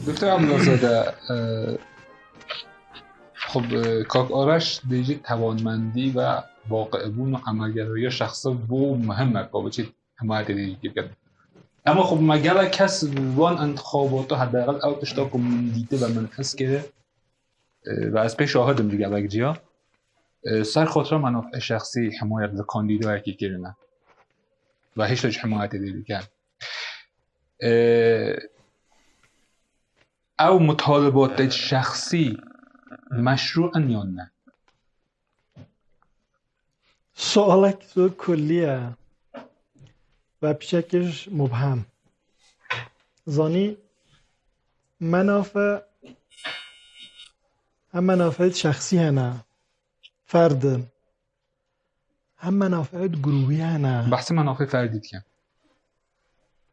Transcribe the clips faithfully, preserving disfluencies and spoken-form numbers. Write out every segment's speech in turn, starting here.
Doktor Emlazade, e, xub, e, kak Araş dê jî tewanmendî ve waqi'bûn û emelgeraya şexsî bo muhim e, ka biçî himayetê dê jî bikin. Ema xub me gelek kes van intixabata, hedeqel ew tişta ku min dîti ve min his kiri, e, ve ez pê şahid im di gelek ciya, e, ser xatira menafê şexsî himayet li kandîdayekî kirine ve hişta jî himayetê dê dikin. E, ew mutalibatê şexsî meşrû in yan ne? Sualek zor kullî ye ve piçekî jî mubhem. Zanî, menafe, hem menafeet şexsî hene, ferd in, hem menafeet grûhî hene. Behsê menafê ferdî dikin.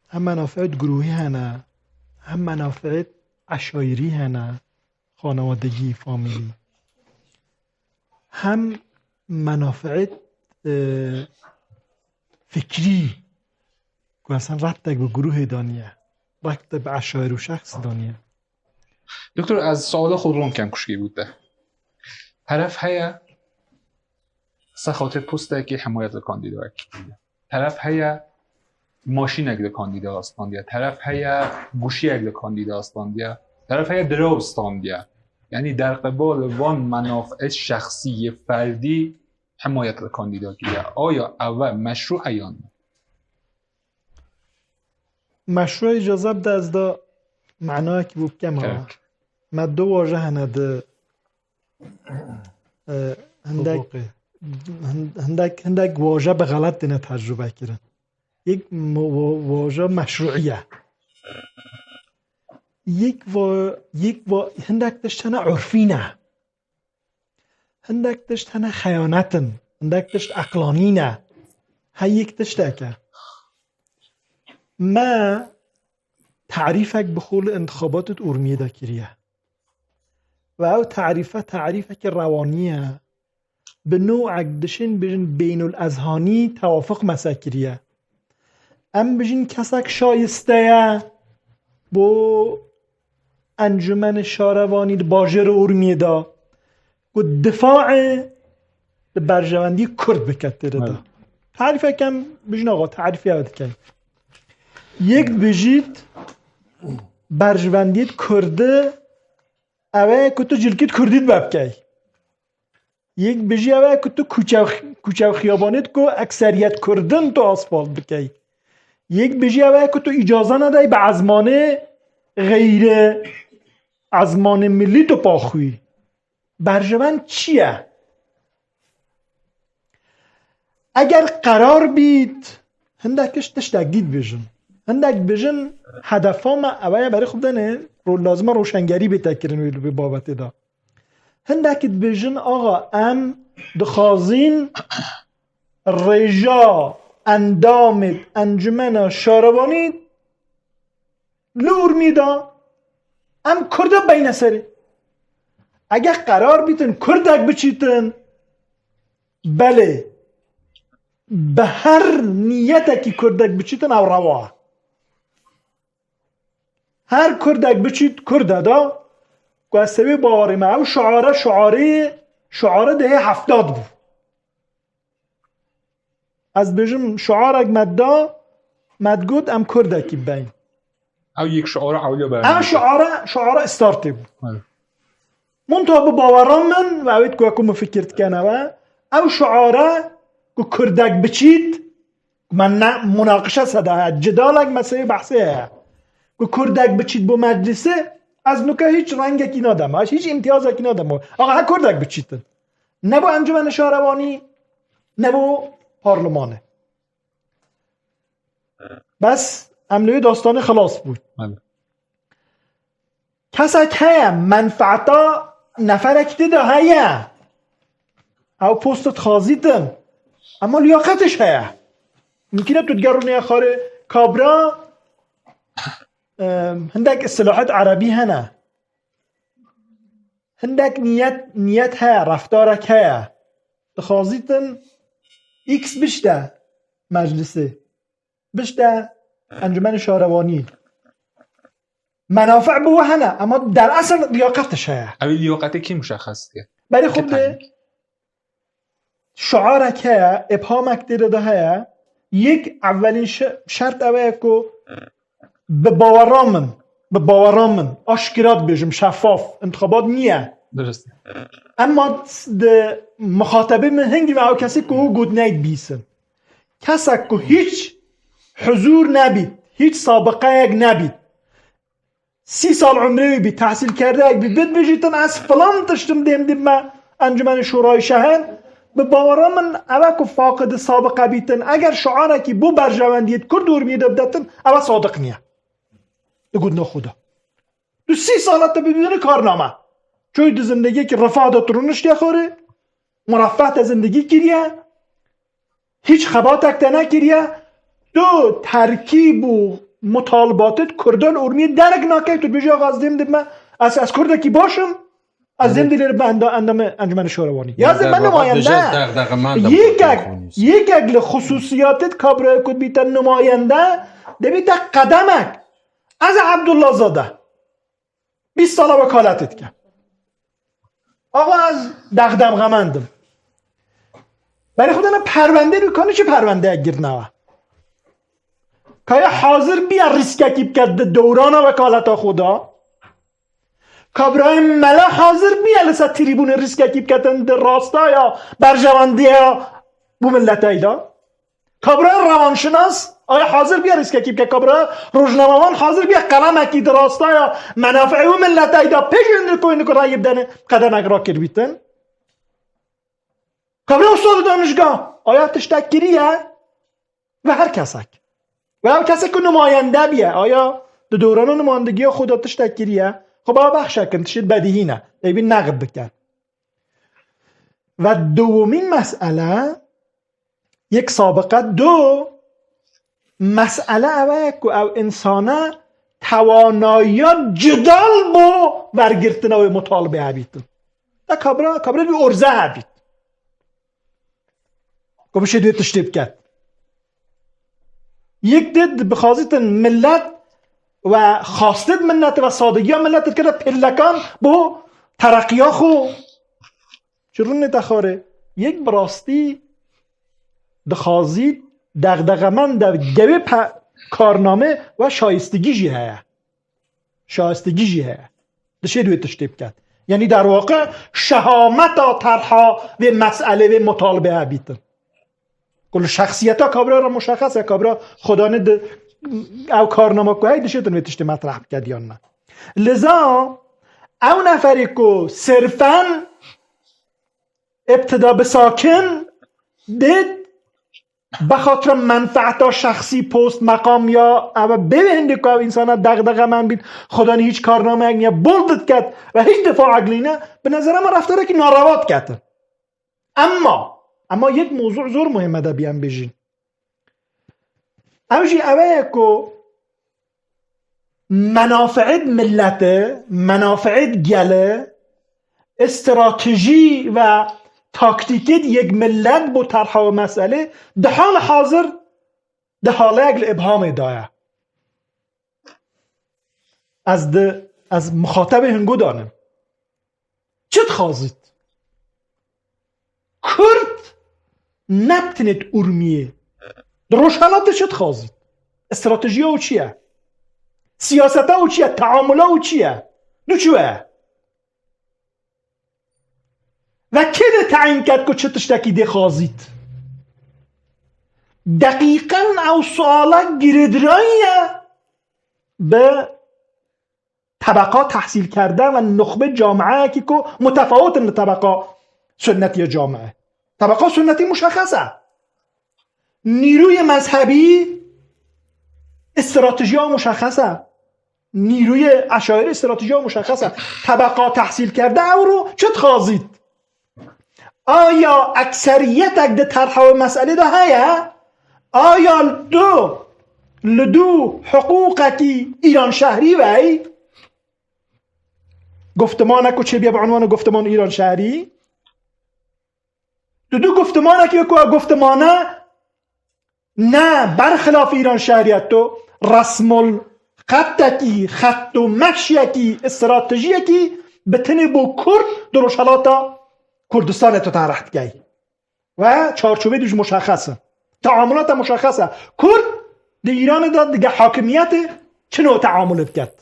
Hem menafeet grûhî hene, hem menafeet eşayirî hene, xanewadegî, famîlî. Hem menafeet, e, fikrî, ku eslên rebtek bi grûhê de niye, rebtek bi eşayir û şexs de niye. Doktor, ez suala xwe ron kem kuşkê bû te. Teref heye, ser xatir postekê himayet li kandîdayekî kiriye. Teref heye, maşînek li kandîda astandiye. Teref heye, guşiyek li kandîda astandiye. Teref heye, diraw standiye. Yanî derqebal van menafeet şexsî yê ferdî himayet li kandîda kiriye. Aya ev e meşrû e yan ne? Meşrû îcaze bide ez da manayekî bû bikem ha. Gerek. Me du waje hene di, e, hindek, Huquqê. hin-, hindek, hindek waje bi xelet têne tecrûbe kirin. Yek mo-, wo-, waje meşrûî ye. Yek wa-, yek wa-, hindek tişt hene urfî ne. Hindek tişt hene xeyanet in, hindek tişt eqlanî ne. Her yek tiştek e. Me tarîfek bi xwe li intixabatê di Urmiyê de kiriye. Ve ew tarîfe, tarîfeke rewanî ye. Bi nûek dişin bijin beynul ezhanî tewafuq mese kiriye. Em bijin kesek şayiste ye bo Encûmenê Şarewanî di bajêrê Urmiyê de ku difaê li berjewendî Kurd bike têre de. Evet. Tarîfek em bijin axa, tarîfê ew dike. Yek bijît berjewendî Kurdi ew e ku tu cilkît Kurdî dibe bikey. Yek bijî ew e ku tu kuçe, kuçe û xiyabanêt ku ekseriyet Kurd in tu asfalt bikey. Yek bijî ew e ku tu îcaze nedey bi ezmanê xeyre, ezmanê milî tu paxwî. Berjewend çi ye? Eger qerar bît, hindek tişt, tiştek dî dibêjin. Hindek dibêjin, hedefa me ew e, berê xwe bidenê, ro-, lazim e roşengerî bête kirin wê, wê babetê de. Hindek dibêjin, axa, em dixwazîn rêja endamê Encumena Şarewanî li Urmî de em Kurda beyne serê. Eger qerar bîtin Kurdek biçîtin, belê, bi her niyetekî Kurdek biçîtin ew rewa. Her Kurdek biçît Kurd e da, ku ez sewê bawerê me, ew şiare, şiarê, şiare dehê heftad bû. Ez dibêjim, şiarek me da, me digot, em Kurdekî bibeyn. Ew yek şiara ewliya ber. Ew şiare, şiare startê bû. Evet. Munta bi bawera min ve ewêt ku, ku min fikir dikene ve, ew şiare ku Kurdek biçît, me ne, munaqişe seda heye, cidalek meselê behsê heye. Ku Kurdek biçît bo meclisê, ez nuke hiç rengekî nademe, hiç îmtiyazekî nademe. Axa, he Kurdek biçîtin. Ne bo Encûmenê Şarewanî, ne bo parlemanê. Bes, em li wê dastanê xilas bûn. Evet. Kesek heye, menfeeta neferekî tê de heye. Ew posta dixwazîtin. Ema liyaqetiş heye. Mimkîn e tu digerûnê xarê kabra, em, hindek istilahet erebî hene. Hindek niyet, niyet heye, reftarek heye. Dixwazîtin X bişte meclisê. Bişte Encûmenê Şarewanî. Menafi' bi we hene, ema deresil liyaqetiş heye. Ew ê liyaqetê kî muşexes dike? Berê xwe Kê bi tenê? Şiarek heye, îbhamek tê de heye. Yek, evelîn şe-, şert ew e ku bi bawera min, bi bawera min, aşkira dibêjim, şefaf, intixabat niye. Dirist. Emma di mixatebê min hingî ve ew kesê ku hû got neyt bîsin. Kesek ku hiç huzur nebît, hiç sabiqeyek nebît, sî sal umrê wî bî, tehsîlkerdeyek bî, bidbijîtin, ez filan tiştim dêm dibme Encûmenê Şûrayê Şehir, bi bawera min ev e ku faqidi sabiqe bîtin. Eger şiarekî bo berjewendiyê di Kurd û Urmiyê de bidetin, ev e sadiq niye. Di gotina xwe de. Tu sî sala te bibîne karname. Çoy di zindegiyekî refah de tu rûniştiye xorê, mureffeh te zindegî kiriye, hiç xebatek te nekiriye, tu terkîb û mutalibatê di Kurdan Urmiyê derek nake, tu dibêjî, "Axa ez dêm dibme, ez, ez Kurdekî baş im, ez dêm dilê be enda-, endamê Encûmenê Şorewanî." Ya zê me numayende, yekek, yekek li xususiyatê di kabroyê ku dibîte numayende, dibîte qedemek. Ez Ebdullah Zade. Bîst sala wekaletê dike. Axa ez dexdexemend im. Berê xwe dene perwendê, wî kanî çi perwendeyek girtine we? Ka ya hazir biye rîskekî bike di dewrana wekaleta xwe de? Ka birayê mele hazir biye li ser trîbûnê rîskekî biketin di rastaya berjewendiya bo miletey de? Kabra rewanşinas, aya hazir biye rîskekî bike, kabra rojnamevan hazir biye, qelemekî di rastaya menafeê wî miletey de pêş û hindik û hindik rayî bidene, qedemek rakir bîtin. Kabra ustadê danişga, aya tiştek kiriye ve her kesek. Ve ev kesek ku numayende biye, aya di dewrana numayendegiya xwe de tiştek kiriye, xwe ba bexşekin, tişt bedîhî ne, ê bî neqd bikin. Ve dowemîn mesele, yek sabiqe, du, mesele ew e ku ew însane tewanayiya cidal bo vergirtina wê mutalibê hebîtin. Te kabra, kabra wî orze hebît. Ku bişêt wê tiştê biket. Yek dê dibixwazitin millet we xastê di millet ve sadegiya millet dikete pêlekan bo tereqiya xwe. Çi rûnê te xwarê? Yek bi rastî dixwazî dexdexemend e, gewê pe-, karname we şayistigî jî heye. Şayistigî jî heye. Dişêt wê tiştê biket. Yanî derwaqe şehameta terha vê meselê, vê mutalibê hebîtin. Ku li şexsiyeta kabra re muşexes e, kabra xwedanê di ew karnama ku hey dişêtin vê tiştê metreh biket yan ne. Liza ew neferê ku sirfen îbtida bi sakin dêt, bexatira menfeeta şexsî, post, meqam ya ev bê wê hindê ku ew însana dexdexemend bît, xwedanî hiç karnameyek niye, bol diket ve hiç difaek lî ne, bi nezera me reftarekî narewa diketin. Emma, emma yek mewzû zor muhim e de bî em bêjîn. Ew jî ew e ku menafi'ê di milletê, menafi'ê di gelê, stratejî ve taktîkê di yek millet bo terha wê meselê di hal hazir di haleyek li îbhamê de ye. Ez di, ez mixatebê hingo danim. Çi dixwazît? Kurd ne tenê di Urmiyê. Di Rojhelatê çi dixwazît? Stratejiya û çi ye? Siyaseta û çi ye? Teamula û çi ye? Du çi ye? Ve kê dê teyîn ket ku çi tiştekî dê xwazît? Deqîqen ew suala girêdirayî ye bi tebeqa tehsîlkerde ve nuxbê camiyeyekî ku mutefawit in li tebeqa sunnetî ya camiyê. Tebeqa sunnetî muşexes e. Nîrûyê mezhebî stratejiya muşexes e. Nîrûyê eşaîrî stratejiya muşexes e. Tebeqa tehsîlkerde ewro çi dixwazît? Aya ekseriyetek di terha wê meselê de heye? Aya li du, li du hiqûqekî Îranşehrî vey? Guftimanek ku çêbiye bi unwana guftiman Îranşehrî? Tu du guftimanekî ku ew guftimane ne berxilaf Îranşehrî ye, tu resmul Xettekî, xet û meşyekî, stratejiyekî bi tenê bo Kurd di Rojhelata Kurdistanê tu tarih dikey. Ve çarçovê dij muşexes e. Teamulata muşexes e. Kurd di Îranê de dige hakimiyetê çi nû teamulê diket?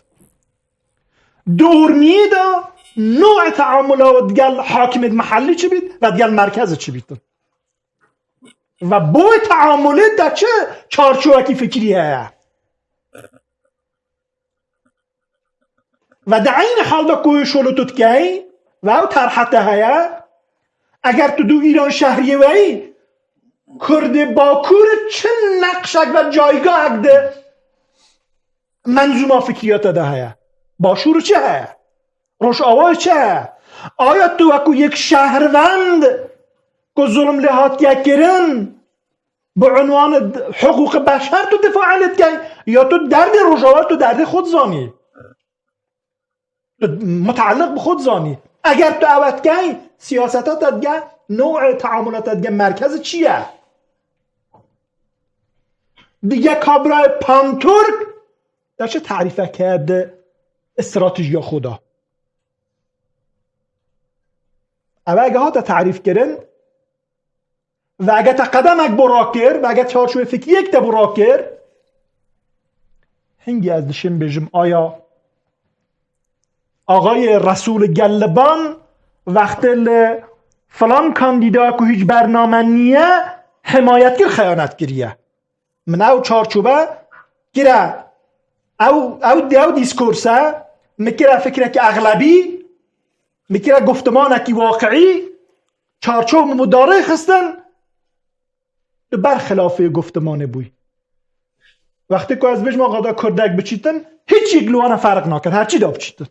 Di Urmiyê de nû teamula digel hakimêt mehellî çi bît ve digel merkezê çi bît? Ve bo teamulê de çi çarçovekî fikrî heye? Ve di eynî hal de ku şolo tu dikey ve ew terhete heye, eger tu dû Îran şehriyê weyî, Kurdê Bakur çi neqşek ve caygahek di menzûma fikriyata de heye? Başûr çi heye? Rojava çi heye? Aya tu wekû yek şehrvend ku zulm lê hatiye kirin, bi unwanê d-, hiqûqê beşer tu difa lê dikey, ya tu derdê Rojava, tu derdê xwe dizanî. Tu muteelliq bi xwe dizanî. Eger tu ewe dikey, siyaseta te dige, newê teamula te dige merkezi çi ye? Dige kabirayê panturk te çi tarîfek heye di stratejiya xwe de? Ewe ege hate tarîf kirin, ve ege te qedemek bo rakir, ve ege çarçovê fikriyek te bo rakir, hingî ez dişim bêjim, aya axayê Resûl Gelliban wextê li filan kandîda ku hîç bername niye himayet kir, xeyanet kiriye. Min ew çarçobe kire, ew, ew, ew dîskurse min kire fikrekî exlebî, min kire guftimanekî waqiî, çarçov min bi darê xistin, tu berxilafê guftimanê bûyî. Wextê ku ez bêjim, axa da kurdek biçîtin, hiç yek li wana ferq nakin, herçî da biçîtin.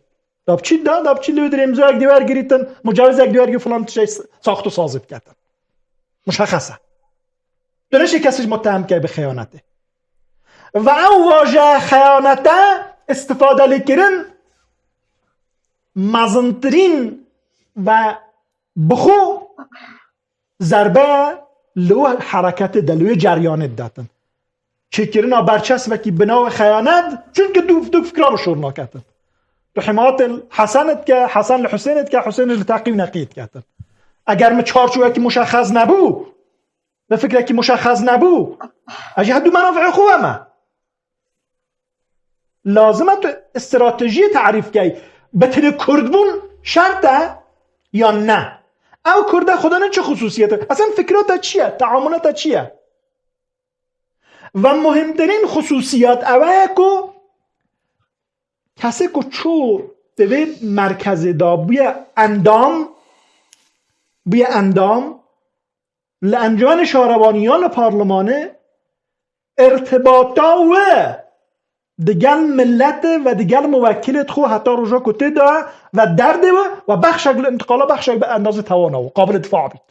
Da biçît da, da biçît li wê dirê imzayek dê wergirîtin, mucawizek dê wergirî, filan tiştê saxt û sazê biketin. Muşexes e. Tu neşê kesî ji muttehim bikey bi xeyanetê. Ve ew vaje xeyanete istifade lê kirin, mezintirîn ve bi xwe zerbe li wê hereketê de, li wê ceryanê didatin. Çêkirina berçesvekî bi navê xeyanet, çunke du, du fikra bi şor naketin. Tu himayetê li Hesen dike, Hesen li Husênê dike, Husênê li Teqî û Neqî diketin. Eger min çarçovekî muşexes nebû, min fikrekî muşexes nebû, ez jî hevdû menafê xwe weme. Lazim e tu stratejiyê tarîf key. Bi tenê Kurd bûn şert e yan ne? Ew Kurda xwe de ne çi xusûsiyet e? Esen fikra te çi ye? Teamula te çi ye? Ve muhimtirîn xusûsiyet ew e ku kesê ku çû di vê merkezê de bûye endam, bûye endam, li Encûmenê Şarewanî yan li parlemanê, irtibata wê digel miletê ve digel muwekilê xwe heta roja ku tê de ve derdê wê ve bexşek li intiqala, bexşek bi endazê tewana wê qabilê difa bît.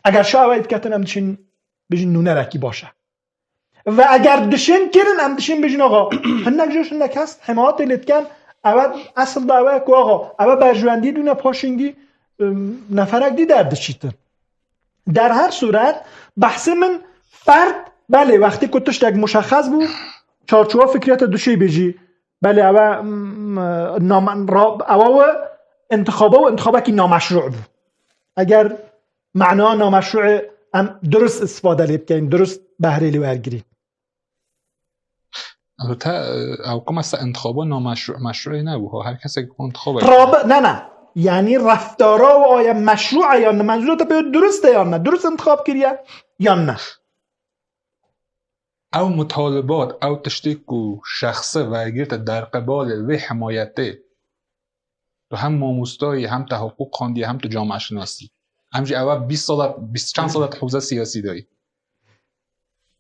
Eger şa ew diketin, em diçin bijin nûnerekî baş e. Ve eger dişin kirin, em dişin bijin axa. Hinek ji hinek hest, himayetê lê diken, ewe esil de ewe ku axa, ewe berjewendî dûne paşingî, ım, neferek dî derdiçîtin. Der her sûret, behsê min ferd, belê, wextê ku tiştek muşexes bû, çarçowa fikriyete duşê bêjî, belê, ewe, ım, nama-, ra-, ewe we intixaba û intixabekî nameşrû bû. Eger mena nameşrûê em durust istifade lê bikeyn, durust behrê lê wergirîn. Elbette, e, ew qima se intixaba nameşrû, meşrûê nebû. Ha, her kesek ku intixaba Rabe-, ne, ne. Yanî reftara û aya meşrû e yan ne? Menzûra te pê durust e yan ne? Durust intixab kiriye yan ne? Ew mutalibat, ew tiştê ku şexse wergirte derqebalê vê himayetê. Tu hem mamosta yî, hem te hiqûq xwendiye, hem tu cameşinas î. Em jî ewe bîst sala, bîst çend sala tu hewza siyasî de yî.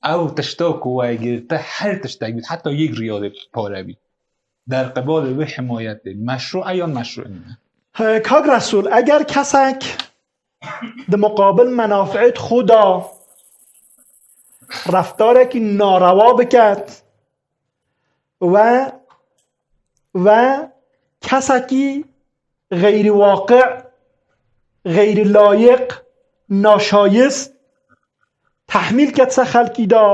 Ew tişta ku we girte her tiştek bît, heta yek riyalê pare bît. Derqebalê wê himayetê meşrû e yan meşrû nîne? He, Kak Resûl, eger kesek di muqabil menafiet xwe de reftarekî narewa biket, we, we kesekî xeyrî waqi, xeyrî layiq, naşayist tehmîl ket se xelkî de,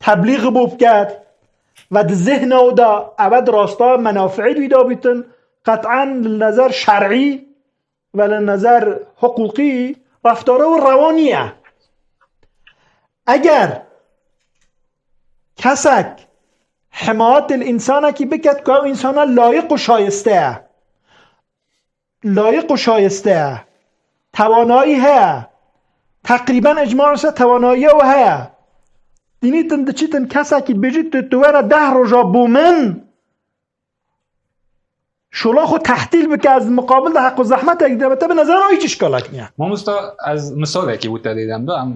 teblîx bo biket, ve di zihna wî de ewe di rasta menafi'ê wî de bîtin, qet'en li nezer şer'î ve li nezer hiqûqî reftara wî rewa niye. Eger kesek himayetê li însanekî biket ku ew însana layiq û şayiste ye, layiq û şayiste ye, tewanayî heye, teqrîben icma ser tewanayiya wî heye. Dînîtin diçîtin kesekî bêjî tu, tu were deh roja bo min, şola xwe tehtîl bike, ez muqabil de heq û zehmetek dime te, bi nezeran hiç işkalek niye. Mamosta, ez misalekî bo te dê dem da, em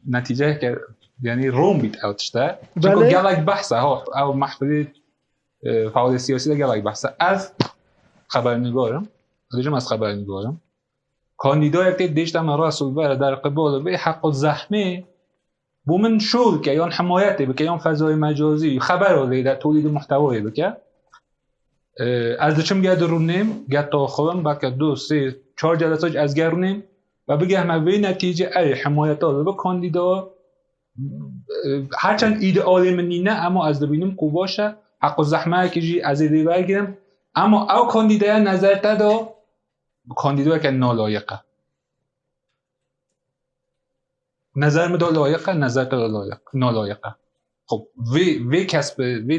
netîceyeke, yanî rom bît ew tişte. Çunku Belê. gelek behs e, ha, ew mehfilê, e, fealê siyasî de gelek behs e. Ez xebernîgar im. Dibêjim ez xebernîgar im. Kandîdayek tê dêşte me Resul bere der qibal vê heq û zehmê bo min şo bike, yan himayetê bike, yan fezayê mecazî, xebera lê de, tolîdê muhtewayê bike. E, ez diçim ge dirûnêm, ge taxivim, belke du, sê, çar celesaj ez ge rûnêm ve bigehme vê netîcê, erê, himayeta li bi kandîda, e, herçend îdealê min nîne, ema ez dibînim ku baş e, heq û zehmeyekî jî ez ê lê wergirim. Ema ew kandîdaya nezer te de, bi kandîdayeke nalayiq e. Nezer min de layiq e, nezer te de layiq, nalayiq e. Xwe vê, vê kes bi, vê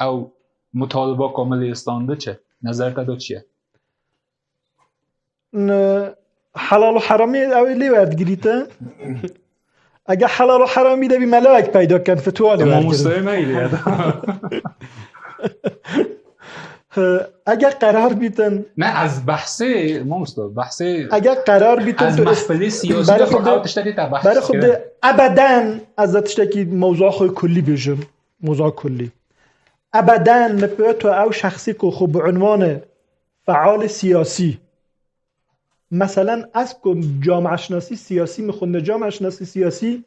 ew mutaliba ku min lê istande çi? Nezer te de çi ye? N-, helal û heramî ew ê lê werdigirîte. Eger helal û heramî de bî melawek peyda ken, fetwa lê wergirin. Mamostayê me îlê ye. He, eger qerar bîtin Ne, ez behsê, mamosta, behsê Eger qerar bîtin ez tu mehfilê siyasî berê de xwe fakat de, tiştekî te behs berê xwe dikir. de ebeden ez de tiştekî mewzuğa xwe kullî bêjim. Mewzuğa kullî. Ebeden min pê tu ew şexsî ku xwe bi unwanê fealê siyasî, meselen, ez ku camiaşinasî siyasî min xwendin, camiaşinasî siyasî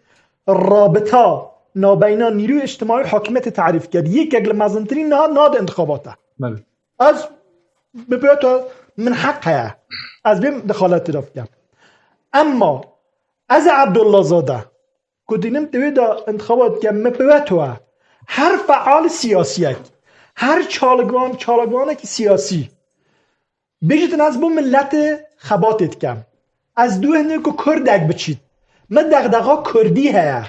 rabita nabeyna nîrûyê îctimaî û hakimiyetê tarîf kir. Yekek li mezintirîn niha nade intixabata. Belê. Ez bi pê tu min heq heye. Ez bêm dexaletê de bikim. Emma ez ê Abdullahzade ku dînim di wê de intixabat dikim, min pê tu e. Her feal siyasiyek, her çalakvan, çalakvanekî siyasî, bêjîtin ez bo miletê xebatê dikim. Ez dû hinê ku Kurdek biçît. Min dexdexa Kurdî heye.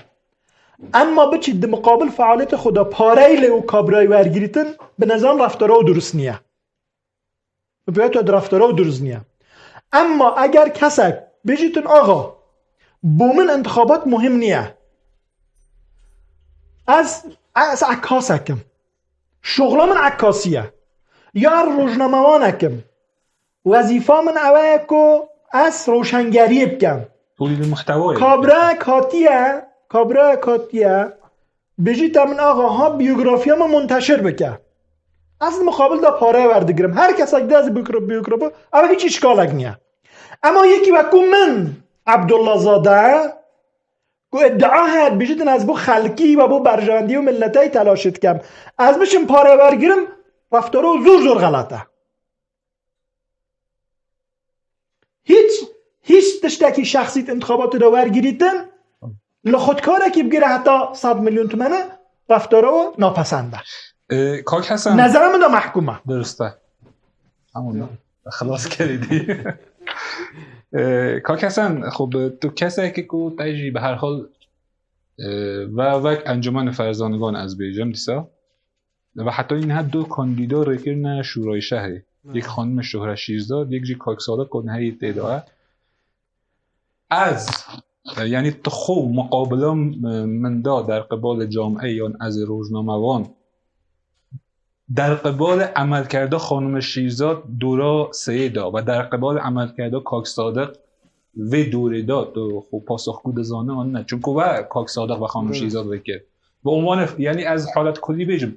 Emma biçît di muqabil fealiyetê xwe de pareyê lê û kabrayê wergirîtin, bi nezeran reftara wî durust niye. Bi pê tu di reftara wî durust niye. Emma eger kesek bêjîtin axa, bo min intixabat muhim niye. Ez, ez ekasek im. Şoxla min ekasî ye. Ya rojnamewanek im. Wezîfa min ew e ku ez roşengeriyê bikim. Tolîdê muhtewayê. Kabrek hatiye, kabrek hatiye, bêjîte min axa ha biyografiya min munteşir bike. Ez di muqabil de pare werdigirim. Her kesek de ez biyogra-, biyografi, ev hiç îşkalek niye. Ema yekî wekû min, Abdullahzade, ku iddia heye, bêjîtin ez bo xelkî ve bo berjewendiyê û miletê telaş dikim. Ez biçim pare wergirim, reftara wî zor zor xelet e. Hiç, hiç tiştekî şexsî di intixabatê de wergirîtin, li xwedkarekî bigire heta sed milyon tumene, reftara wî napesend e. Ee, Kak Hesen. Nezera min de mehkûm e. Durust e. Tamam. Xilas kirî dî. Ee, Kak Hesen, xwe bi tu kesekî ku te jî bi her hal, ee, ve wek Encûmena Ferzanigan ez bêjim dîsa. Ve heta niha du kandîda rêkirine Şûrayê Şehrê. Yek xanimê Şuhre Şîrzad, yek jî Kak Sadiq ku niha yê tê de ye. Ez, e, yanî tu xwe muqabila, e, min da der qebalê camiyê yan ez ê rojnamevan. Der qebalê emelkerda xanimê Şîrzad dora seyê da ve der qebalê emelkerda Kak Sadiq vê dorê de tu xwe pasoxgû dizane an ne? Çunku we Kak Sadiq ve xanim Şîrzad vekir. Bi unwanê, yanî ez halet kulî bêjim,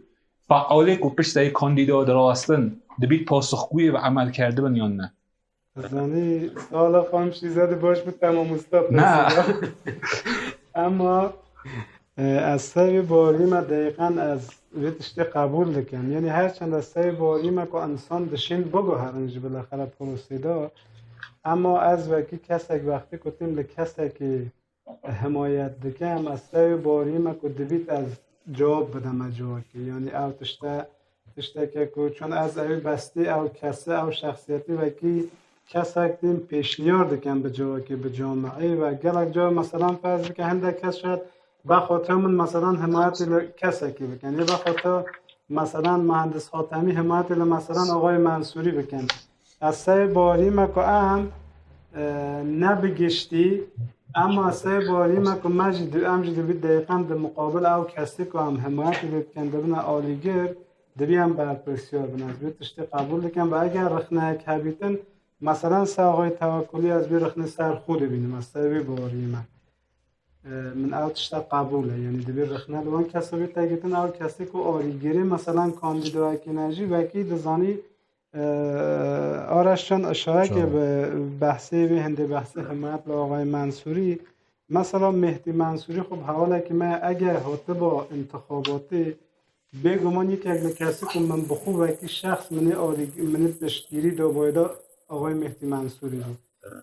fealê ku pişt serê kandîda dirawestin, dibît pasoxgûyê ve emel kerdibin yan ne? Zanî, sala xanim Şîrzadê baş bû te mamosta. Ne. Ema, e, ez serê barî me deqîqen ez vê tiştê qebûl dikim. Yanî her çend ez serê barî me ku insan dişên biguherin ji bilexere prosê de. Ema ez wekî kesek wextê ku têm li kesekî himayet dikim, ez serê barî me ku dibît ez cewab bide me civakê. Yanî ew tişte, tişteke ku çon ez ew bestî, ew kesi, ew şexsiyetî wekî kesek din pêşniyar dikin bi civakê, bi cameyê ve gelek cara meselan ferz bike hindek kes şayet bexwate min meselan himayetê li kesekî bikin. Yê bexwate meselan Muhendis Xatemî himayetê li meselan Axayê Mensûrî bikin. Ez sey bawerî me ku em, e, ne bi giştî, ema sey bawerî me ku me jî di-, em jî dibî deqan di muqabil ew kesî ku em himayetê lê dikin dibine alîgir, dibî em berpirsiyar bin. Ez vê tiştê qebûl dikim ve eger rixneyek hebîtin, meselan ser Axayê Tewekulî ez vê rixnê ser xwe dibînim, ez sey vê bawerî me. E, min ew tişta qebûl e. Yanî dibî rixne li wan kesî bê tegitin, ew kesî ku alîgirê meselan kandîdoyekî ne jî wekî dizanî, e, Araş çend işareke Çawa? Bi behsê vê hindê behsê himayet li Axayê Mensûrî. Mesela Mehdî Mensûrî xwe bi hewalekî me eger hatiba intixabatê, bêguman yekek li kesî ku min bi xwe wekî şexs minê alî-, minê piştgirî daboyê de Axayê Mehdî Mensûrî bû.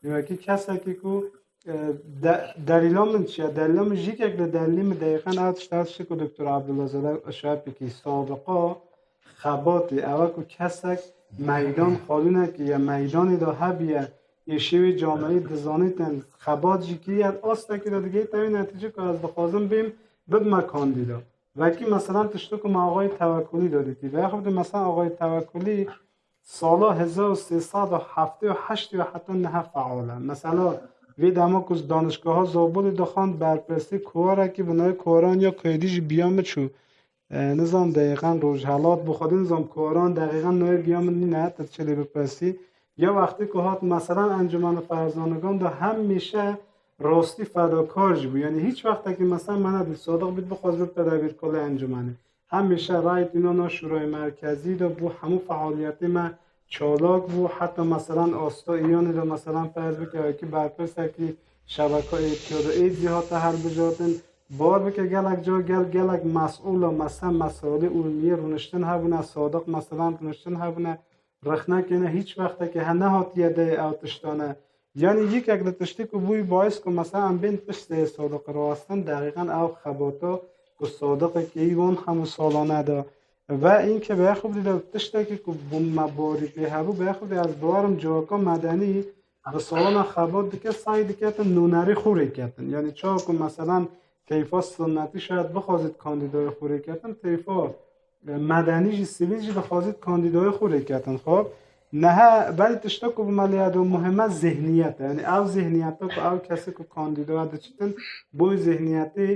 Wekî kesekî ku, e, de-, delîla min çi ye? Delîla min jî yekek li delîlê min deqan ew tişt, ew tiştê ku Doktor Abdullah Zade işaret bikî. Sabiqa xebatê, ew e ku kesek meydan xalûnekî ye, meydanê de hebiye, êşê wê cameyê dizanîtin, xebat jî kiriye, astekî de digihîte wê netîcê ku ez dixwazim bêm, bibime kandîda. Wekî meselan tiştê ku me Axayê Tewekulî de dîtî. Vexwe de meselan Axayê Tewekulî sala hezar û sê sed û heftê û heştê û heta niha feal e. Mesela vê dema ku danişgeha Zabolê dixwend berpirsî kowarekî bi navê Kowaran ya Koyedî jî biya min çû. E, nizam deqan Rojhelat bû, xwedî nizam Kowaran deqîqan navê biya min nîne, tu çi lê bipirsî. Ya wextê ku hat meselan Encûmena Ferzanigan de hemîşe rastî fedakar jî bû. Yanî hîç wextekî meselan me nedît Sadiq bît bixwaz bibite debîrkolê encûmenê. Hemîşe rayî tîna na Şûrayê Merkezî de bû, hemû fealiyetê me çalak bû. Heta meselan asta Îyanê de meselan ferz bike wekî berpirsekî şebeka êtiya de êdî hate hilbijartin. Bawer bike gelek ca gel, gelek mesûla mese, mesalê Urmiyê rûniştin hebûne, Sadiq meselan rûniştin hebûne, rexnekê ne hîç wextekê he nehatiye deyê ew tiştane. Yanî yekek li tiştê ku bûyî bahis ku mesela em bên pişt seyê Sadiq rawestin, deqîqan ew xebata ku Sadiqê keyî wan hemû salane de. Ve înke bexwe bidî de tiştekî ku bû me borî pê hebû, bexwe bidî ez bawerim civaka medenî bi salana xebat dike, sayî diketin nûnerê xwe rêketin. Yanî çawa ku meselan teyfa sunnetî şayet bixwazit kandîdayê xwe rêketin, teyfa, e, medenî jî, sivîl jî dixwazit kandîdayê xwe rêketin. Xwe niha belî tişta ku bi me lê ya do muhim e zihniyet e. Yanî ew zihniyeta ku ew kesê ku kandîdaya diçitin, bo wî zihniyetê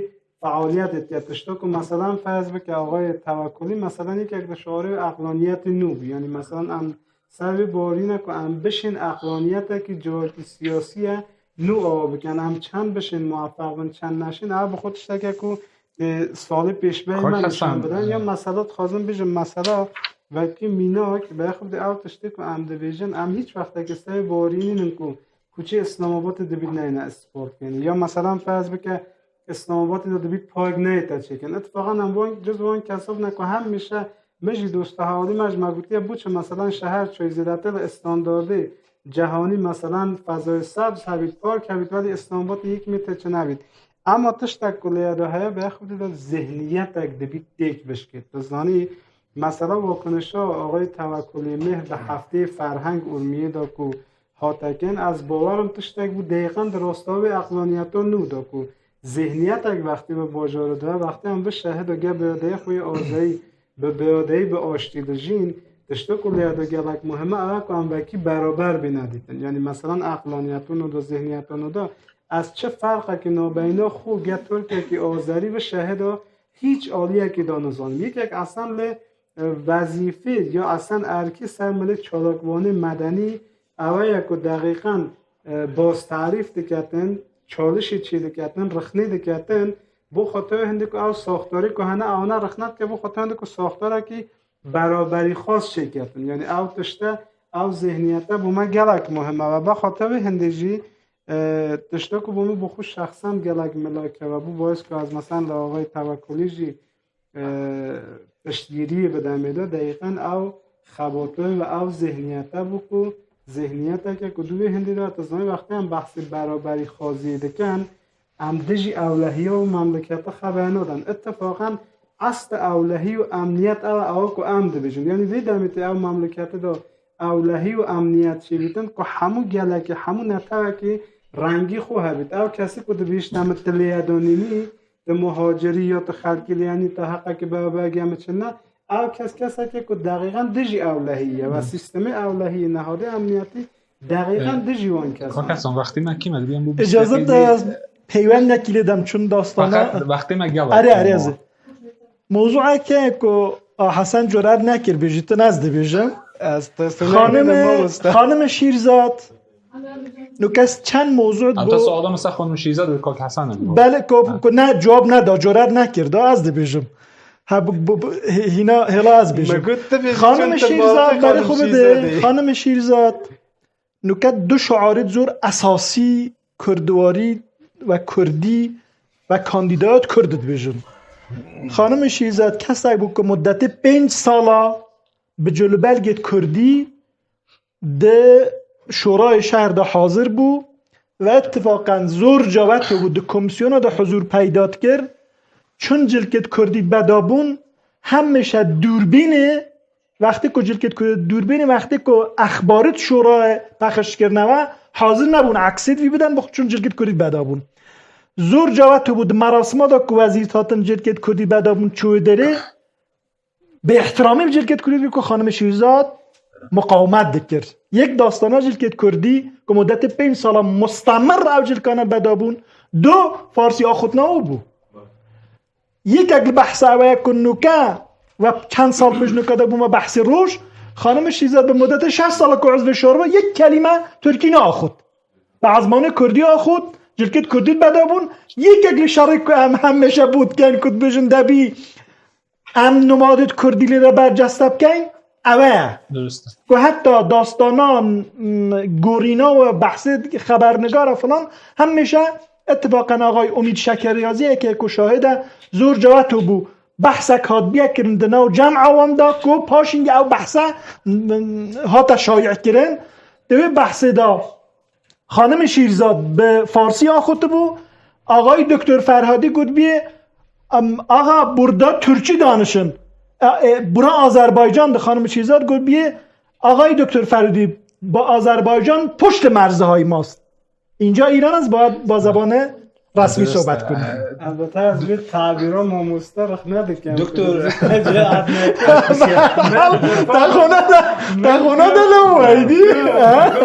fealiyetê dike. Tişta ku meselan ferz bike Axayê Tewekulî, meselan yekek li şarê eqlaniyetê nû bû. Yanî meselan em ser vê bawerî ne ku em bişên eqlaniyetekî civakî siyasî ye nû ava bikin. Em çend bişên muwefeq bin, çend neşên, ev bi xwe tişteke ku, e, salê pêşbeyê me nîşan bidin. Ya mesela dixwazim bijim, mesela wekî mînak, bexwe bidî ew tiştê ku em dibêjin, em hîç wextekî ser vê bawerî nînin ku kuçê Îslamabadê dibît neyne îspat bikin. Ya meselan ferz bike Îslamabadê de dibît park neyête çêkin. Îtifaqan em wan, cuz wan kesa bûne ku hemîşe min jî dosta hevalî me ji me gotiye, biçe meselan şeher çûyî zêdetir li standardê cehanî meselan fezayê sebz hebît, park hebît, welî Îslamabadê yek metre çi nebît. Ema tiştek ku lê ya de heye, bexwe bidî de zihniyetek dibît têk bişkê. Tu zanî, mesela wakinişa Axayê Tewekulî Mêhr di hefteyê ferheng Urmiyê de ku hate kirin, ez bawerim tiştek bû deqîqan di rasta wê eqlaniyeta nû de ku zihniyetek wextê bi bajarê de, wextê em bi şehid û gel bi yadeyê xwe yê azayî, bi, bi yadeyî, bi aştî dijîn, tiştek ku lê ya de gelek muhim e, ew e ku em wekî beraber bîne dîtin. Yanî meselan eqlaniyeta nû de, zihniyeta nû de, ez çi ferqekî nabeyna xwe gel Tirkekî, Azerî bi şehida hîç aliyekî de nizanim. Yekek esen lê, e, wezîfê ya esen erkê ser milê çalakvanê medenî ew e ku deqîqan, e, baz tarîf diketin, çalişê çê diketin, rixnê diketin, bo xwe tewê hindê ku ew saxtarî ku hene ewana rixne dike, bo xwe tewê hindê ku saxtarekî beraberîxwaz çêketin. Yanî ew tişte, ew zihniyete bo me gelek muhim e. Ve bexwe tewê hindê jî, e, tişte ku bo min bi xwe şexsen gelek milak e. Ve bû bahis ku ez meselan li Axayê Tewekulî jî, e, piştgiriyê bidemê de, deqîqan ew xebatoyê ve ew zihniyete bû ku zihniyeteke ku di wê hindê de, tu zanî, wextê em behsê beraberîxwaziyê dikin, em dijî ewlehiya û memleketa xebaya nadin. Îtifaqan Esl ewlehî û emniyet ew e, ew ku em dibêjin. Yanî vê demê tê ew memleketê de ewlehî û emniyet çêbîtin ku hemû gelekî, hemû netewekî rengî xwe hebît. Ew kesî ku dibêjte min tu lê ye danînî, tu muhacirî ya tu xelkî lê yenî, te heqekî be, be, ge min çi ne. Ew kes kesekê ku deqîqen dijî ewlehî ye ve sîstemê ewlehî, nehadê emniyetî deqîqen dijî wan kesan. Kaka son, wextê me kî me dibîyan bû. Îcazet de ez peywendekî lê dem çun dastana. Wextê me gel. Erê, erê, ez ê. Mewzûeke ku a Hesen curet nekir bêjîtin ez dibêjim. Ez te Xanimê, Xanimê Şîrzat. Nû kes çend mewzû Anta bo suala mesela Xanimê Şîrzat ve Kak Hesen e. Belê ku, ku ne cevap neda, curet nekir da ez dibêjim. Ha bu, bu, bu hîna hêla ez bêjim. Me got tu bêjî Xanimê Şîrzat, berê xwe bide. Xanimê Şîrzat. Nuke du şiarêt zor esasî kurdwarî ve kurdî ve kandîdayat kurd dibêjin. Xanimê Şîrzat kesek bû ku mudetê pênc sala bi cilûbelgêt kurdî di şorayê şehir de hazir bû ve ittifaqen zor cawet bû di komîsyona de huzur peyda dikir. Çun cilkêt kurdî beda bûn, hemêşe dûrbînê Wextê ku cilkêt ku dûrbînê, wextê ku exbarit şorayê pexş kirine ve hazir nebûn eksêt vî bidin, bi xwe çûn cilkêt kurdî beda bûn. Zor cawet bû di merasima de ku wezîr hatin cilkêt kurdî beda bûn çûyê derê. Bêihtiramî bi cilkêt kurdî dikir ku Xanimê Şîrzat muqawimet dikir. Yek dastana cilkêt kurdî ku mudetê pênc sala mustemir ew cilkane beda bûn. Du, Farsî axutna û bû. Yekek li behsa ew ye ku nuke ve çend sal pêş nuke de bûme behsê roj, Xanimê Şîrzat bi mudetê şeş sala ku uzvê şor bû, yek kelîme Tirkî neaxut. Bi ezmanê Kurdî axut, cilkêt Kurdî beda bûn, yekek li şerê ku em hemêşe bû dikin ku dibêjin debî em numadêt Kurdî lê de berceste bikeyn, ew e. Durust e. Ku heta dastana, m, gorîna û behsê xebernigara filan hemêşe ittifaqen axay Umîd Şekeryaziyeke ku şahid e zor cawet bû. Behsek hatbiye kirin di nav cem awan de ku paşî ew behse, m, hate şayî kirin. Di wê behsê de Xanimê Şîrzad bi farsî axutibû, axayî Doktor Ferhadî gotibî, em, axa burada Türkçü danışın. E, e, bura Azerbaycan'dı, Xanimê Şîrzad gotibî, axayî Doktor Ferhadî, bi Azerbaycan puşt merzi hay mast. Înca Îran ez ba, ba zabanê resmî sohbet kirin. Elbette ez vê tabîra mamoste rexne dikim. Doktor. Te xona de, te xona de lew weydî.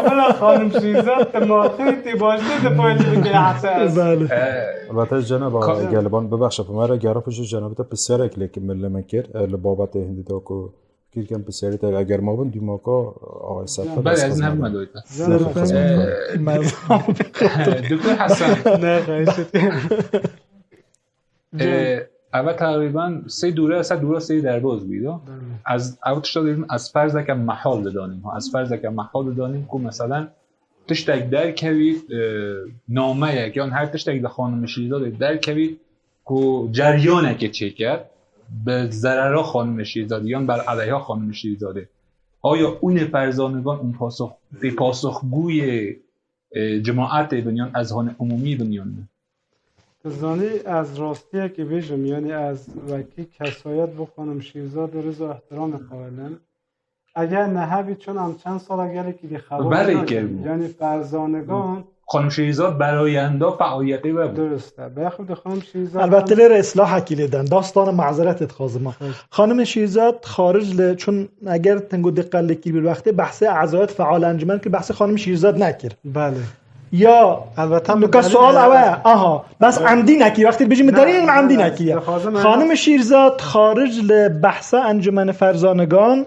Bila Xanim Şîrzad te marxê tê baştê de payî bike hese. Belê. Elbette cenaba Geliban bibexşe, bi me re gera pişt cenabê te pisyarek lê ki min li min kir, e, li babetê hindî de ku Kîrken pisyarî te eger mabin dûmaka, a, Serfet Belê, ez ez xizmet nebûme kim. Doyta. Serfet Ee, Doktor Hasan. Ne, xahiş ederim. Ee, eve teqrîben sê dûre, se dûre sê derbaz bî da. Belê. Ez ev tişta dibêjim, ez ferzeke mehal didanîm. Ez ferzeke mehal didanîm ku meselen tiştek derkevî, e, nameyek yan her tiştek li Xanim Şîrzadê derkevî, ku ceryanekê çêker, bi zerera Xanimê Şîrzadê yan ber eleyha Xanimê Şîrzadê. Aya ûnê perzanigan ûn pasox-, tê pasoxgûyê, e, cemaetê bin yan ezhanê umûmî bin yan ne? Tu zanî ez rastiyekê bêjim, yanî ez wekî kesayet bo Xanim Şîrzadê riz û ehtiramê qaîl im. Eger ne hebî, çun em çend sala gelekî dî xebat Belê nakin. Kir bû. Yanî perzanigan Xanim Şîrzad berayenda fealiyetê we bû. Durust e. Bexwe di Xanim Şîrzad Elbette em lê re islahekî lê den. Dastana mazeret dixwazim. Xweş. Xanimê Şîrzad xaric li çun eger tengo diqet lê kir bir wextê behsê ezayet feal encûmen kir, behsê Xanim Şîrzad nekir. Belê. Ya Elbette em nuka delîl sual ne- ew e. Aha. Bes Belê. Emdî nekir. Wextê dibêjim Ne, derî ne, emdî ne, nekir. Dixwazim em Xanim Şîrzad xaric li behsa encûmenê ferzanigan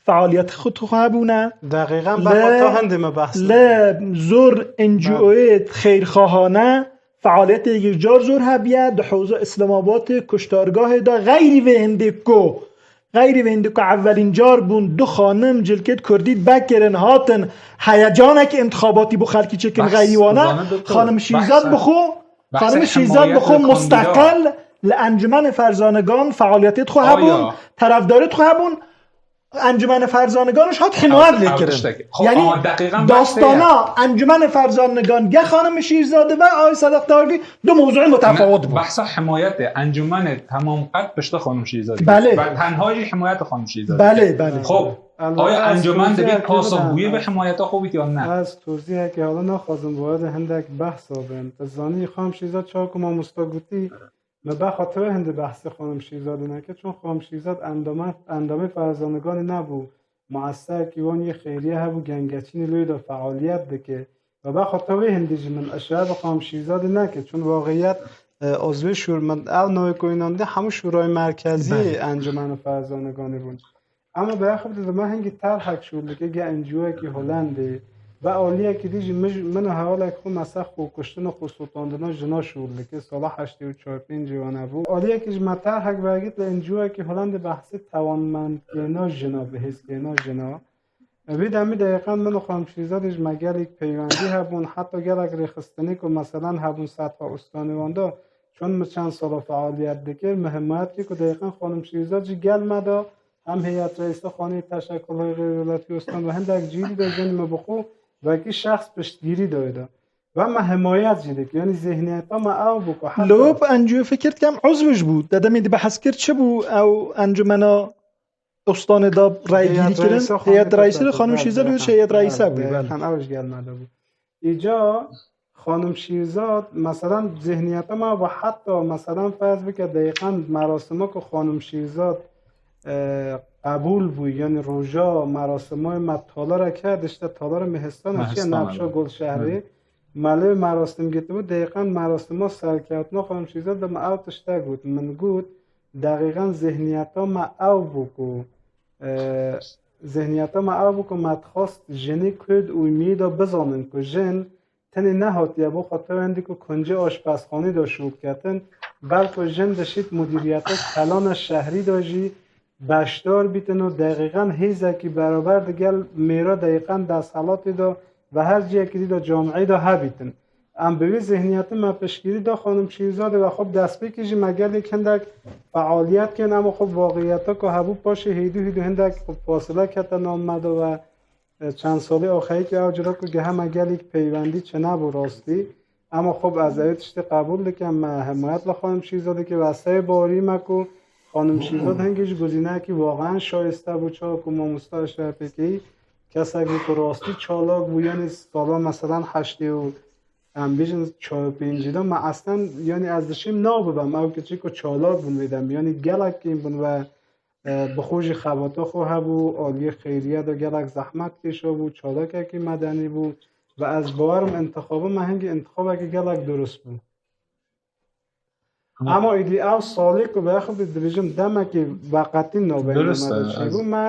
fealiyet xwe xwe hebûne. Deqîqen Li, bexwe ta hindê me behs li zor N G O'yê xeyrxahane fealiyetê yekcar zor hebiye, di hewza Îslamabadê kuştargahê de xeyrî vê hindê ku, xeyrî vê hindê ku evelîn car bûn du xanim cilkêt kurdî vekirin hatin heyecanek intixabatî bo xelkî çêkin Behs xeyrî wana, zanin doktor, Xanim Şîrzad behs, bi xwe, behsê Xanim Şîrzad bi xwe hemayetin musteqel kandîda. Li encûmenê ferzanigan fealiyetê xwe Aya. Hebûn, terefdarê xwe hebûn. Encûmena Ferzanigan jî hat himayet lê kirin. Yanî dastana Encûmena Ferzanigan ge xanim Şîrzade ve ay Sedeq Targî du mewzûyê mutefawit bû. Behsa himayetê, encûmenê temam qet pişta xanim Şîrzade. Belê. Ve tenha jî himayeta xanim Şîrzade. Belê, belê. Xo, aya encûmen dibî pasov bûyî ve himayeta xo bît yan ne? Ez tozî heke hala naxwazim vayde hindek behsa bim. Tu zanî xanim Şîrzade çawa ku mamosta gotî, Me bexatir wê hindî behsê xanim Şîrzade neke, çun xanim Şîrzad endama, endamê Ferzaniganê nebû. Muessesekî wan yê xêriye hebû, gengeçînê lê de fealiyet dike. Me bexatir wê hindî jî min eşare bi xanim Şîrzadê neke, çun waqiyet, e, az wê şûr min ew navê ku înandî hemû şûrayê merkezî Belê. Encûmena Ferzaniganê bûn. Ama bi axir de me hingî terhek şûr dike, ge N G O'yekî Holandê. Ve aliyekî dî jî min, min û hevalek xwe mesela xwe kuştin û xwe sotandina jina şûr dike. Sala heştê û çar pêncê wan hebû. Aliyekî jî me terhek vegît li N G O'yekî Holandê behsê tewanmendkirina jina, bihêzkirina jina. Vî demî deqîqan min û xanim Şîrzadê jî me gelek peywendî hebûn. Heta gelek rêxistinî ku meselan hebûn setha ustanê wan de. Çun min çend sala fealiyet dikir, min himayet kir ku deqîqan xanim Şîrzad jî gel me de Hem heyet reîsa Xaneyê Teşekulê Xeyrûletî Ostan ve hindek cîrî de jin me bi xwe wekî şexs piştgîrî dayê de. Ve me himayet jî dikir. Yanî zihniyeta me ew bû ku heta Li wê bi N G O fikir dikem uzv jî bû. Te demê dibehs kir çi bû ew encûmena Ostanê de rayegîrî kirin. Heyet reîsê de xanim Şîrzad wê heyet reîse bû. Belê. Hem ew jî gel me de bû. Îca xanim Şîrzad, meselan, zihniyeta me ve heta, meselan, ferz bike, deqîqan merasima ku xanim Şîrzad, e, qebûl bû, yanî roja merasima me talara kir, dişte talara Mehistana çiye, Mehistana, Nefşa Gulşehrê, belê. Me lê merasim girtibû, deqîqan merasima serkeftina xanim Şîrzad de me ew tişte got. Min got, deqîqan zihniyeta me ew bû ku, e, zihniyeta me ew bû ku me dixwest jinê Kurd û mî de bizanin ku jin Tenê nehatiye bo xwe tewendî ku kuncê aşpezxanê de şûl ketin, belko jin dişît mudîriyeta kelana şehrî de jî beşdar bîtin û deqîqan hêzekî beraber digel mêra deqîqan desthilatê de ve her ciyekî dî de camiyê de hebîtin. Em bi vî zihniyetî me piştgirî da xanim Şîrzadê ve xwe bi destpêkê jî me gelek hindek fealiyet kirin, ema xwe waqiyeta ku hebû paşê hêdû hêdû hindek fasile kete nav me de ve E, çend salî axayî ke ew cira ku gehe me gelîk peywendî çinebû rastî. Ema xwe bi ez ewê tiştê qebûl dikim, me himayet li xanim Şîrzadê kir ve ez serê bawerî me ku xanim Şîrzad hingî ji guzîneyekî waqeyan şayiste bû, çawa ku mamosta Eşrefê kî kesek bû ku rastî çalak bû, yanî sala meselan heştê û em bêjin çar û pêncî de me eslen, yanî ez dişêm nav bibem, ew keçî ku çalak bûn vê demê, yanî gelek kêm bûn ve E, bi xwe jî xebata xwe hebû, aliyê xeyriye de gelek zehmet kêşa bû, çalakekî medenî bû ve ez bawer im intixaba me hingî intixabekî gelek durust bû. Ama Ama îdî ew salê ku bi xwe dibêjim demekî veqetî navbeyna me de çêbû, me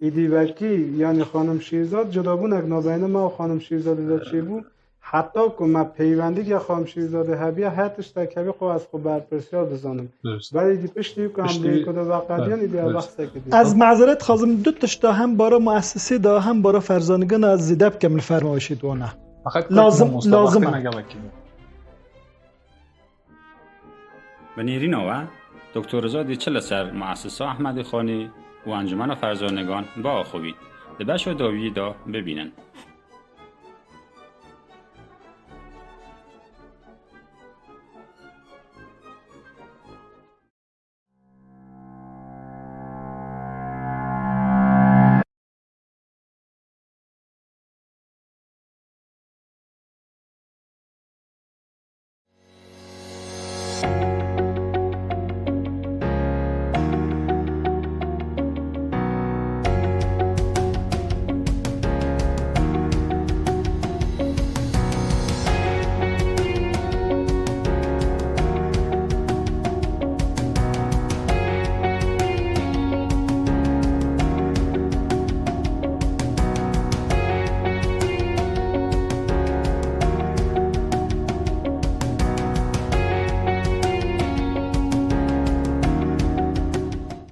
îdî wekî, yanî xanim Şîrzad, cudabûnek navbeyna me û xanim Şîrzadê de çêbû. Heta ku me peywendî ya Xanim Şîrzadê hebiya, her tiştek hebî xwe ez xwe berpirsiyar dizanim. Durust. Belê dî piştî ku em Piştî, lê ku de veqediyan, belê, îdî ya durust. Behsekê dî. Ez mazeret dixwazim du tişta hem bara muessesê de hem bara Ferzanigana ez zêde bikim li fermayişê di wana. Feqet Lazim, mamosta, lazim wextê e. Me gelek kiriye. Bi nêrîna we, Doktor Riza dê çi li ser muessesa Ehmedê Xanê û Encûmena Ferzanigan biaxivît, di beşa dawiyê de bibînin.